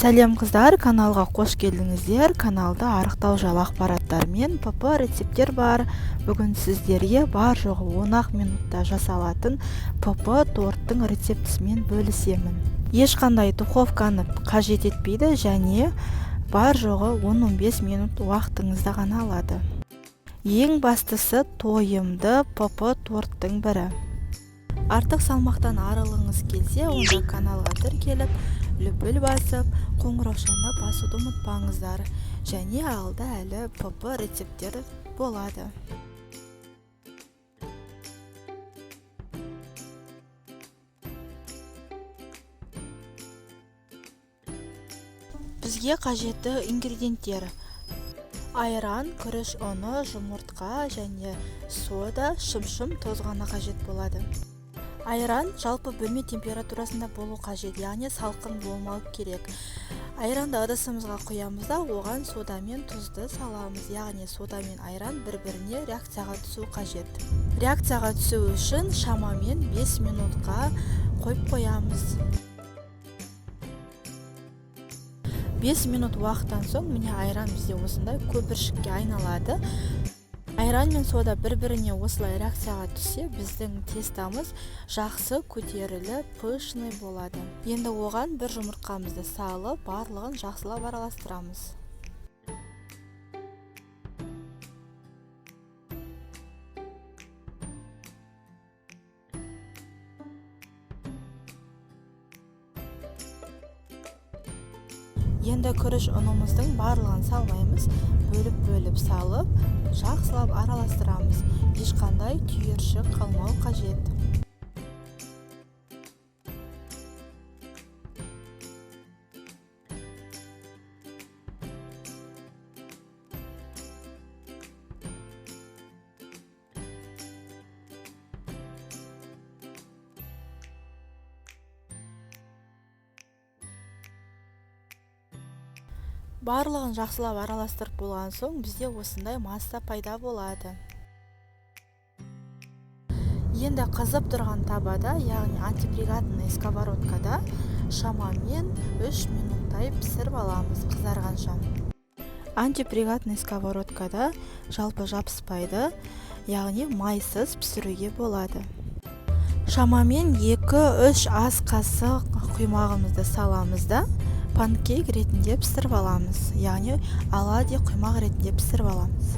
Сәлем, қыздар, каналға қош келдіңіздер! Каналда арықтау жайлы ақпараттар мен ПП рецепттер бар. Бүгін сіздерге бар жоғы 10-ақ минутта жасалатын ПП торттың рецептісімен бөлісемін. Ешқандай духовканы қажет етпейді және бар жоғы 10-15 минут уақытыңызды ғана алады. Ең бастысы, тойымды ПП торттың бірі. Артық салмақтан арылғыңыз келсе, онда каналға тіркеліп, лүпіл басып, қоңыраушаны басуды ұмытпаңыздар. Және алда әлі ПП рецепттер болады. Бізге қажетті ингредиенттер: айран, күріш ұны, жұмыртқа және сода, шымшым тұз ғана қажет болады. Айран жалпы бөлме температурасында болу қажет, яғни салқын болмау керек. Айранды ыдысымызға құямыз да, оған сода мен тұзды саламыз, яғни сода мен айран бір-біріне реакцияға түсу қажет. Реакцияға түсу үшін шамамен 5 минутқа қойып қоямыз. 5 минут уақыттан соң, міне, айран бізде осындай көпіршікке айналады. Айран мен сода бір-біріне осылай реакцияға түссе, біздің тестамыз жақсы көтеріліп, пышный болады. Енді оған бір жұмыртқамызды салып, барлығын жақсылап араластырамыз. Енді күріш ұнымыздың барлығын салмаймыз, бөліп-бөліп салып, жақсылап араластырамыз. Ешқандай түйіршік қалмау қажет. Барлығын жақсылап араластырып болған соң, бізде осындай масса пайда болады. Енді қызып тұрған табада, яғни антипригарный сковородкада шамамен 3 минуттай пісіріп аламыз қызарғанша. Антипригарный сковородкада жалпы жабыспайды, яғни майсыз пісіруге болады. Шамамен 2-3 ас қасық құймағымызды саламыз да, панкейк ретінде пісіріп аламыз, яғни оладьи құймақ ретінде пісіріп аламыз.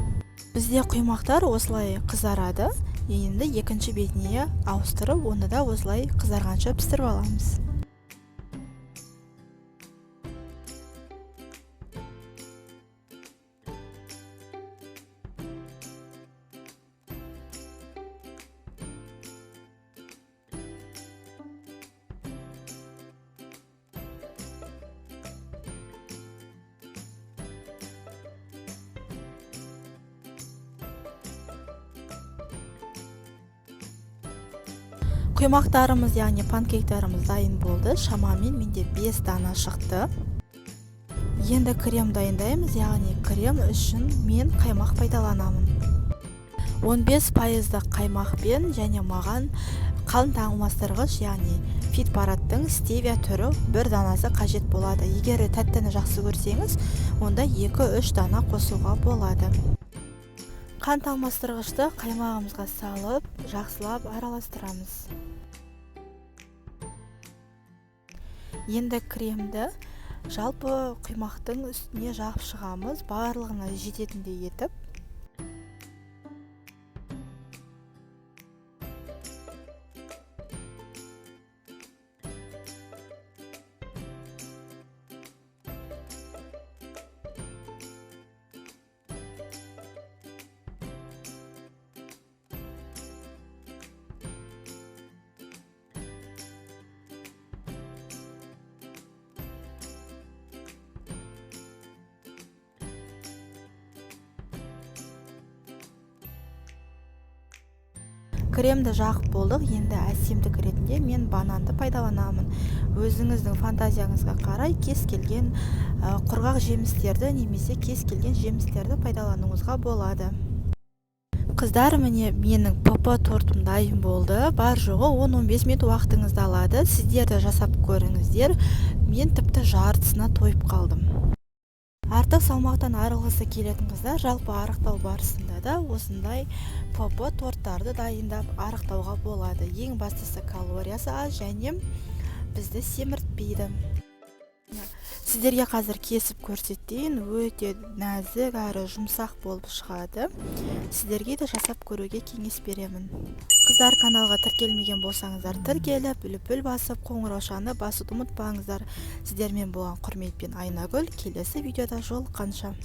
Бізде құймақтар осылай қызарады. Енді екінші бетіне ауыстырып, оны да осылай қызарғанша пісіріп аламыз. Құймақтарымыз, яғни панкейктарымыз дайын болды. Шамамен менде 5 дана шықты. Енді крем дайындаймыз, яғни крем үшін мен қаймақ пайдаланамын. 15 пайыздық қаймақпен және маған қант алмастырғыш, яғни фитпараттың стевия түрі бір данасы қажет болады. Егер тәттіні жақсы көрсеңіз, онда 2-3 дана қосуға болады. Қант алмастырғышты қаймағымызға салып, жақсылап араластырамыз. Енді кремді жалпы құймақтың үстіне жағып шығамыз, барлығына жететіндей етіп. Кремді жағып болдық. Енді әсемдік ретінде мен бананды пайдаланамын. Өзіңіздің фантазияңызға қарай кез келген құрғақ жемістерді немесе кез келген жемістерді пайдалануыңызға болады. Қыздар, міне, менің ПП тортым дайын болды. Бар жоғы 10-15 минут уақытыңызды алады. Сіздер де жасап көріңіздер. Мен тіпті жартысына тойып қалдым. Артық салмақтан арылғысы келетін қыздар, жалпы арықтау барысында да осындай ПП торттарды дайындап арықтауға болады. Ең бастысы, калориясы аз және бізді семіртпейді. Сіздерге қазір кесіп көрсетейін. Өте нәзік әрі жұмсақ болып шығады. Сіздерге де жасап көруге кеңес беремін. Қыздар, каналға тіркелмеген болсаңыздар, тіркеліп, лүпіл басып, қоңыраушаны басуды ұмытпаңыздар. Сіздермен болған Құрметпен, Айнагүл. Келесі видеода жолыққанша!